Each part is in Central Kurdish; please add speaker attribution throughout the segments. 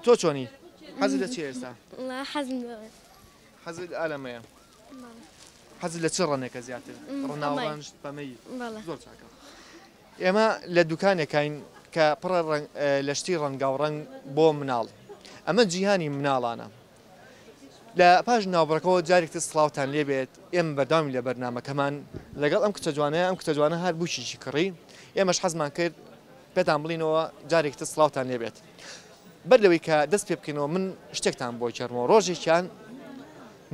Speaker 1: تۆ چۆنی؟ حەزت لە چیە ئێستا؟
Speaker 2: وەڵا حەزم لەوەیە.
Speaker 1: حەزت ئالەمەیە. حەزت لە چ ڕەنێکە زیاتر؟ ڕەناوڕەنج پەمەیی. زۆر چاکە. ئێمە لە دوکانێکاین کە پڕە لە شتی ڕەنگاوڕەنگ بۆ مناڵ. ئەمە جیهانی مناڵانە. لە پاش ناوبڕەکەوە جارێک تر سڵاوتان لێ بێت ئێمە بەردەوامی لە بەرنامەکەمان لەگەڵ ئەم کچە جوانەیە ئەم کچە جوانە هەر بووکێکی کڕی ئێمەش حەزمان کرد پێتان بڵینەوە جارێک تر سڵاوتان لێ بێت بەر لەوەی کە دەست پێ بکەینەوە من شتێکتان بۆ گێڕمەوە ڕۆژێکیان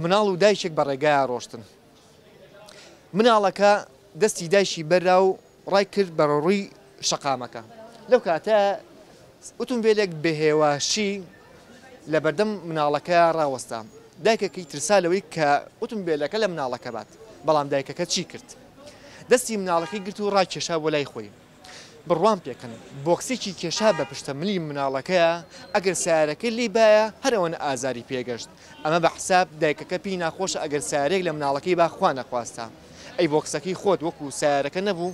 Speaker 1: مناڵ و دایکێک بە ڕێگایا ڕۆشتن مناڵەکە دەستی دایکی بەرا و ڕای کرد بەرەو ڕووی شەقامەکە. لەو کاتە ئوتومبێلێک بە هێواشی لە بەردەم مناڵەکە ڕاوەستا. دایکەکەی ترسا لەوەی کە ئوتومبێلەکە لە مناڵەکە بات. بەڵام دایکەکە چی کرد؟ دەستی مناڵەکەی گرت و ڕاکێشا بۆ لای خۆی. بڕوام پێکەن بۆکسێکی کێشا بە پشتە ملی مناڵەکەیا، ئەگەر سەیارەکە لێی بایە هەر ئەوەنە ئازاری پێگەشت. ئەمە بە حساب دایکەکە پێی ناخۆشە ئەگەر سەیارەیەک لە مناڵەکەی با خوا نەخواستە. ئەی بۆکسەکەی خۆت وەکو سەیارەکە نەبوو؟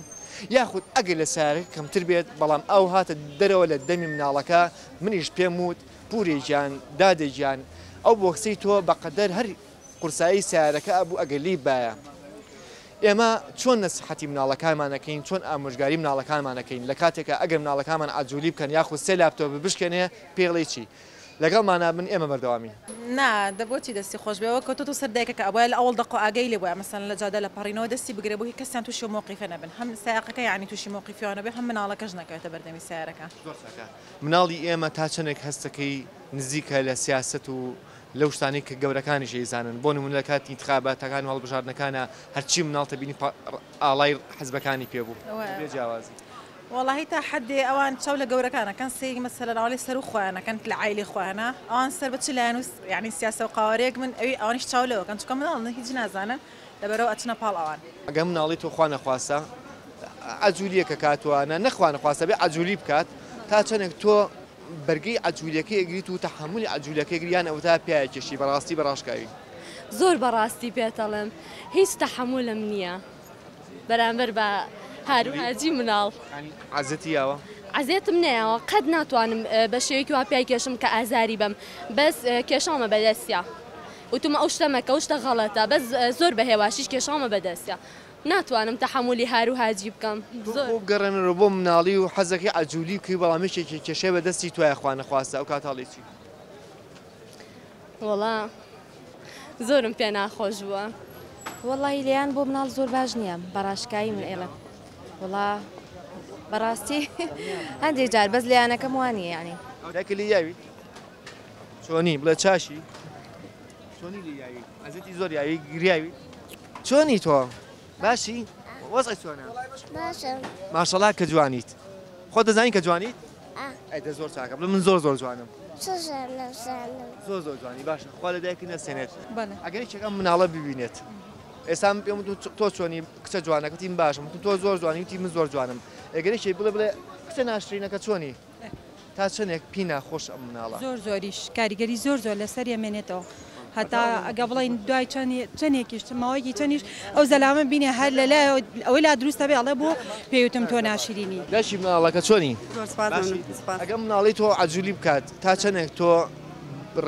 Speaker 1: یاخود ئەگەر لە سەیارەکە کەمتر بێت بەڵام ئاو هاتە دەرەوە لە دەمی مناڵەکە منیش پێم وت پورێ گیان دادێ گیان ئەو بۆکسەی تۆ بەقەدەر هەر قورسایی سەیارەکە ئەبوو ئەگەر لێی بایە. ئێمە چۆن نەسیحەتی مناڵەکانمان ئەکەین چۆن ئامۆژگاری مناڵەکانمان ئەکەین لە کاتێکا ئەگەر مناڵەکانمان عەجولی بکەن یاخود سێ لاپتۆپ بشکێنێ پێی ئەڵێی چی؟ لەگەڵمانا بن ئێمە بەردەوامین.
Speaker 3: نا دە بۆچی دەستی خۆش بێ ئەوە کەوتۆتە سەر دایکەکە ئەبوایە لە ئەوەڵ دەقۆ ئاگای لێ بوایە مەسەلەن لە جادە لە پەڕینەوە دەستی بگرێ بۆ هی کەسیان توشی ئەو مەوقیفە نەبن هەم سایەقەکە یەعنی توشی مەوقیفی وانە بێ هەم مناڵەکەش نەکەوێتە بەردەمی سەیارەکە.
Speaker 1: زۆر چاکە مناڵی ئێمە تا چەنێک هەستەکەی نزیکە لە سیاسەت و لەو شتانەی کە گەورەکانیش ئەیزانن بۆ نمونە لە کاتی ئینتخاباتەکان و هەڵبژاردنەکانا هەرچی مناڵتە بینی ئاڵای حزبەکانی پێ بوو بێ جیاوازی.
Speaker 3: وەڵاهی تا حەدێ ئەوان چاو لە گەورەکان ئەکەن سەیری مەسەلەن ئەوانەی سەرو خۆیان ئەکەن لە عایلەی خۆیانا ئەوان سەر بە چ لایەن و یانی سیاسە و قاوارەیەک بن ئەوی ئەوانیش چاو لەوە کەن چونکە مناڵن هیچ نازانن لەبەرئەوە ئەچنە پاڵ ئەوان.
Speaker 1: ئەگەر مناڵی تۆ خوا نەخواستە عەجولیەک ئەکات و نا نەخوا نەخواستە بێ عەجولی بکات تا چەنێک تۆ بەرگەی عەجولیەکەی ئەگریت و تەحەمولی عەجولیەکەی ئەگری یان ئەوەتا پیایەکێشی بەڕاستی بەڕاشکاوی.
Speaker 2: زۆر بەڕاستی پێتەڵێم هیچ تەحەمولم نیە. بەرامبەر بە هار و هاجی مناڵ.
Speaker 1: یانی عەزێتی یاوە؟
Speaker 2: عەزێتم نەیاوە قەت ناتوانم بە شێوەیەکی وا پیای کێشم کە ئازاری بەم بەس کێشاومە بە دەستیا وتومە ئەو شتە مەکە ئەو شتە غەڵەتە بەس زۆر بە هێواشیش کێشاومە بە دەستیا ناتوانم تەحەمولی هار و هاجی بکەم زۆر.
Speaker 1: خۆ بگەڕێنەرەوە بۆ مناڵی و حەزەکەی عەجولی بکەی بەڵام یەکێکی کێشەی بە دەستی تۆیە خوا نەخواستە ئەو کاتە ئەڵێی چی؟
Speaker 2: وەڵا زۆرم پێ ناخۆش بووە.
Speaker 4: وەڵی لێیان بۆ مناڵ زۆر باش نییە بەڕاشکایی من ئێڵم وڵا بەڕاستی هەندێک جار بەس لێیانەکەم وانە یعنی
Speaker 1: دایکە لێ یاوی چۆنی بڵێ چاشی چۆنی لێ یاوی ئەزیەتی زۆر یاوی گریاوی چۆنی تۆ باشی وەزعی چۆنە
Speaker 5: باشم
Speaker 1: ماشەڵا کە جوانیت خۆ دەزانی کە جوانیت ئەی دە زۆر چاکە بڵێ من زۆر زۆر جوانم. زۆر زۆر جوانی باشە خوا لە دایکت نەسێنێت ئەگەر یەکێک ئەم مناڵە ببینێت ئێستا من پێم وتم تۆ چۆنی کچە جوانەکە وتی من باشم وتم تۆ زۆر جوانی وتی من زۆر جوانم ئەگەر یەکێک بڵێ بڵێ کچە ناشرینەکە چۆنی تا چەندێک پی ناخۆش ئەم مناڵە
Speaker 6: زۆر زۆریش کاریگەری زۆر زۆر لەسەر ئەمێنێتەوە هەتا ئەگە بڵێین دوای چەندێکیش ماوەیەکی چەندیش ئەو زەلامە بینێ هەر لە لای ئەوەی لا دروستە بێ ئەڵێ بۆ پێیوتم تۆ ناشرینی.
Speaker 1: دایکی مناڵەکە چۆنی؟
Speaker 7: زۆر سپاس
Speaker 1: باشی
Speaker 7: مەمنون سپاس.
Speaker 1: ئەگەر مناڵی تۆ عەجولی بکات تا چەندێک تۆ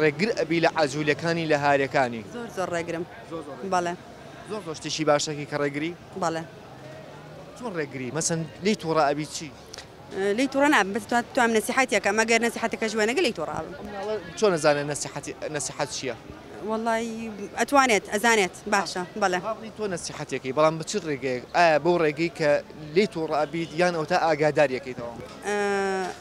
Speaker 1: ڕێگر ئەبی لە عەجولیەکانی لە هاریەکانی؟
Speaker 7: زۆر زۆر ڕێگرم
Speaker 1: زۆر زۆر ڕێگری.
Speaker 7: بەڵێ.
Speaker 1: زۆر زۆر شتێکی باشەکی کە ڕێگری؟
Speaker 7: بەڵێ.
Speaker 1: چۆن ڕێگری؟ مەسەن لێی توڕە ئەبی چی؟
Speaker 7: لێی توڕە نابم بەس توام نەسیحەتی ئەکەم ئەگەر نەسیحەتەکەش وەنەگە لێی توڕە ئەبم.
Speaker 1: ئەم مناڵە چۆن ئەزانێ نەسیحەتی نەسیحەت چییە؟
Speaker 7: وەڵای ئەتوانێت ئەزانێت باشە بەڵێ.
Speaker 1: با بڵێین تۆ نەسیحەتی ئەکەی بەڵام بە چ ڕێگەیەک؟ ئایا بەو ڕێگەی کە لێی توڕە ئەبیت یان ئەوەتا ئاگاداری ئەکەیتەوە؟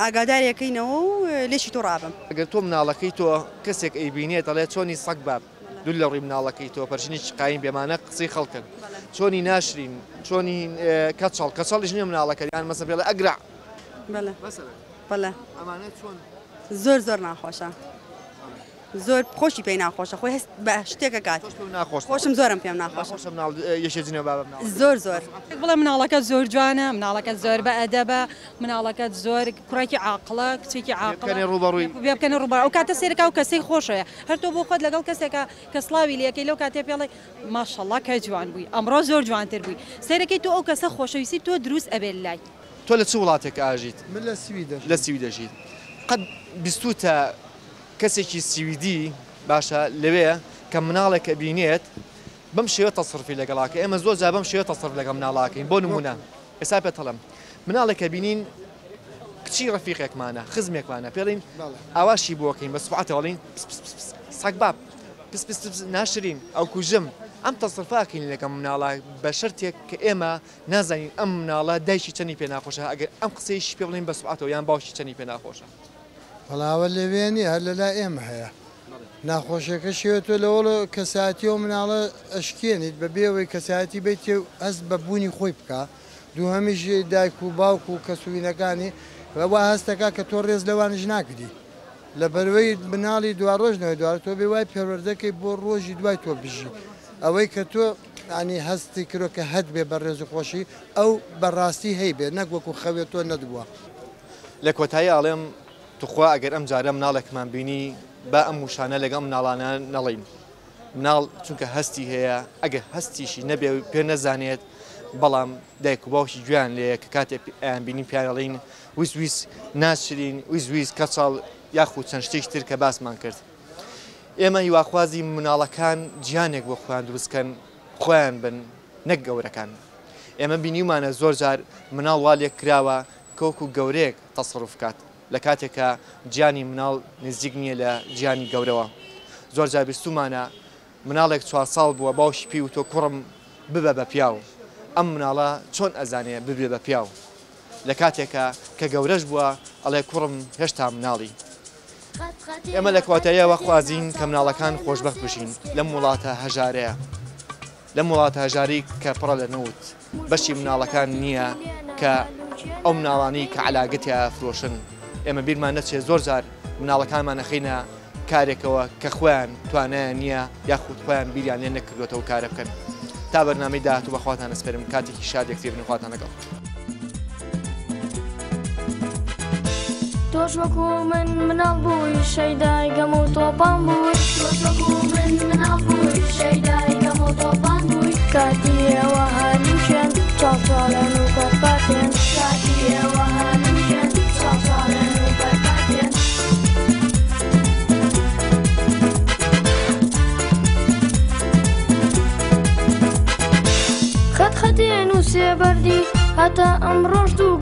Speaker 7: ئاگاداری ئەکەینەوە و لێشی توڕە ئەبم.
Speaker 1: ئەگەر تۆ مناڵەکەی تۆ کەسێک ئەیبینێت ئەڵێ چۆنی سەگ باب دوور لە ڕووی مناڵەکەی تۆ پەرژینێکی قایم بێ مانە قسەی خەڵکن چۆنی ناشرین چۆنی کەچەڵ کەچەڵیش نییە مناڵەکە یان مەسە پێڵێ ئەگرع
Speaker 7: بەڵێ
Speaker 1: مەسەلەن
Speaker 7: بەڵێ
Speaker 1: ئەمانە چۆن
Speaker 7: زۆر زۆر ناخۆشە زۆر خۆشی پێی ناخۆشە خۆی هەست بە شتێکە کات
Speaker 1: تۆش پێم ناخۆشە
Speaker 7: خۆشم زۆرم پێم ناخۆشە
Speaker 1: ناخۆشە مناڵ یەکێ جنێو با بە مناڵ
Speaker 7: زۆر زۆر
Speaker 6: بڵێ مناڵەکەت زۆر جوانە مناڵەکەت زۆر بە ئەدەبە مناڵەکەت زۆر کوڕێکی عاقڵە کچێکی عاقڵە
Speaker 1: پێ بکەنێ ڕووبەڕووی
Speaker 6: پێ بکەنێ ڕووبەڕووی ئەو کاتە سەیرەکە ئەو کەسەی خۆشەوێ هەر تۆ بۆ خۆت لەگەڵ کەسێکا کە سڵاوی لێ ئەکەی لەو کاتەی پێ ئەڵێی ماشەڵا کە جوان بووی ئەمڕۆ زۆر جوانتر بووی سەیرەکەی تۆ ئەو کەسە خۆشەویستی تۆ دروست ئەبێ لای.
Speaker 1: تۆ لە چ وڵاتێک ئاژیت؟
Speaker 8: من لە سوید
Speaker 1: لە
Speaker 8: ئەژیم.
Speaker 1: سوید ئەژیت. قەت بیستووتە کەسێکی سویدی باشە لەوێ کە مناڵێک ئەبینێت بەم شێوە تەسڕفی لەگەڵاکە ئێمە زۆر جار بەم شێوە تەسڕف لەگەڵ مناڵاکەین بۆ نمونە ئێستا پێت هەڵم مناڵێک کە بینین کچی ڕەفیقێکمانە خزمێکمانە پێڵین ئاواشی بۆکەین بە سوعەتەوە ئەڵین پس پس پس پس سەگ باب پس پس پس ناشرین ئەو کوژم ئەم تەسڕفاکەین لەگەڵ مناڵە بە شەرتێک کە ئێمە نازانین ئەم مناڵە دایکی چەنی پێ ناخۆشە ئەگەر ئەم قسەیەشی پێ بڵێین بە سوعەتەوە یان باوکی چەنی پێ ناخۆشە.
Speaker 5: وەڵا ئەوە لەوێ نیە هەر لەلای ئێمە هەیە ناخۆشیەکەشی ئەوەیە تۆ لەوەڵ کەسایەتی ئەو مناڵە ئەشکێنیت بەبێ ئەوەی کەسایەتی بیتێ و هەست بە بوونی خۆی بکا دووهەمیش دایک و باوک و کەس و وینەکانی وا هەست دەکا کە تۆ ڕێز لەوانیش ناگری لەبەرئەوەی مناڵی دواڕۆژ نەوەی دوار تۆ بێ وای پەروەردەکەی بۆ ڕۆژی دوای تۆ بژی ئەوەی کە تۆ ینی هەستی کرۆ کە هەت بێ بە ڕێز و خۆشی ئەو بە ڕاستی هەیبێ نەک وەکو خەوێ تۆ نەتبووە.
Speaker 1: لە کۆتایی ئەڵێم توخوا ئەگەر ئەم جارە مناڵێکمان بینی با ئەم وشانە لەگەڵ مناڵانە نەڵێین مناڵ چونکە هەستی هەیە ئەگەر هەستیشی نەبێ و پێ نەزانێت بەڵام دایک و باوکی گوێیان لێیە کە کاتێ ئەیان بینین پێیان ئەڵێین ویس ویس ناشرین ویس ویس کەچەڵ یاخود چەند شتێکی تر کە باسمان کرد ئێمە هیواخوازی مناڵەکان جیهانێک بۆ خۆیان دروست کەن خۆیان بن نەک گەورەکان ئێمە بینیومانە زۆر جار مناڵ وا لێک کراوە کە وەکو گەورەیەک تەسەروف بکات لە کاتێکا جیانی مناڵ نزیک نییە لە جیانی گەورەوە زۆر جار بیستومانە مناڵێک چوارساڵ بووە باوکی پێی وتوە کوڕم ببە بە پیاو ئەم مناڵە چۆن ئەزانێ ببێ بە پیاو لە کاتێکا کە گەورەش بووە ئەڵێ کوڕم هێشتا مناڵی. ئێمە لە کۆتاییەوە خوازین کە مناڵەکان خۆشبەخت بژین لەم وڵاتە هەژارەیە لەم وڵاتە هەژاری کە پڕە لە نەوت. بەشی مناڵەکان نییە کە ئەو مناڵانەی کە عەلاگە تیا ئەفرۆشن ئێمە بیرمان نەچێت زۆر جار مناڵەکانمان ئەخەینە کارێکەوە کە خۆیان توانایان نییە یاخود خۆیان بیریان لێ نەکردوێتەوە کارە بکەن تا بەرنامەی داهاتوو بەخواتان ئەسپێرم کاتێکی شاد یەکتری بن خواتان لەگەڵ.
Speaker 8: تۆش وەکو من مناڵ بووی شەیدای گەم و تۆپان بووی تۆش وەکو من مناڵ بووی شەیدای گەم و تۆپان بووی کاتی ئێوە هەنووشێن چاڵچاڵێن و پەرپاتێن کاتی ئێوە هەنووشێن چاڵچاڵێن و پەرپاتێن. خەت خەتێن و سێبەردی هەتا ئەمڕۆش دوو.